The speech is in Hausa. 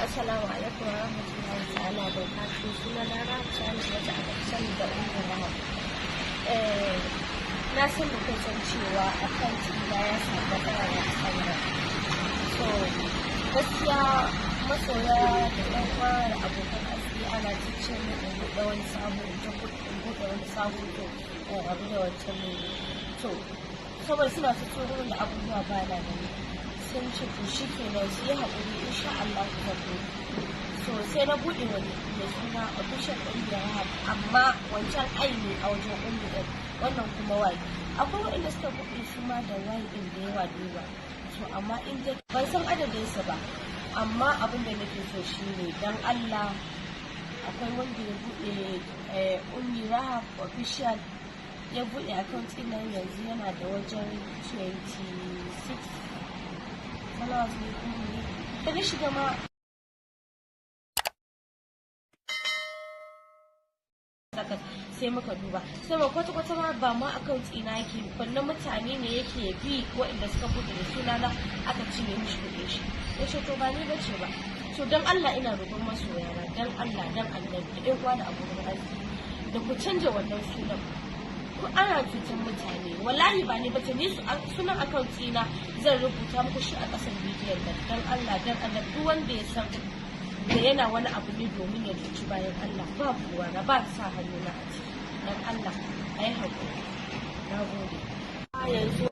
Assalamu alaikum wa rahmatullahi ta'ala wa barakatuhu. Suna na Rahab Salisu, wacce aka fi sani da Ummu Rahab. Na san da kun san cewa account ɗina ya samu matsala na Instagram. So gaskiya masoya da ɗan uwa da abokan arziki ana ta ce min in buɗe wani sabo, in buɗe wani sabo, to in rabu da wancan ne. To saboda suna ta turo min da abubuwa ba na gani. Sun ce to shi kenan, su yi haƙuri, insha Allah zan buɗe. So sai na buɗe wani mai suna Official Ummi Rahab, amma wancan I ne a wajen Ummi ɗin, wannan kuma Y. Akwai waɗanda suka buɗe su ma da Y ɗin da yawa da yawa. So amma in dai ban san adadin su ba, amma abin da nake so shine, dan Allah, akwai wanda ya buɗe Ummi Rahab Official, ya buɗe account ɗin nan, yanzu yana da wajen 26 followers ne ko ne da na shiga ma saka. Sai muka duba, sai ba kwata kwata ma ba ma account ina yake wannan, mutane ne yake bi waɗanda suka buɗe da sunana aka cinye mishi kuɗin shi. Ya ce to ba ni bace ba. To dan Allah ina roƙon masoyana, dan Allah dan Annabi, da ɗan uwa da abokan arziki, da ku canja wannan sunan ku, ana cutar mutane. Wallahi ba ni bace ni. Sunan account ina zan rubuta muku shi a ƙasan bidiyon nan. Dan Allah dan Annabi, duk wanda ya san da yana wani abu ne domin ya cuci bayan Allah, ba ruwa na, ba sa hannuna a ciki. Dan Allah a yi haƙuri. Na gode. Yanzu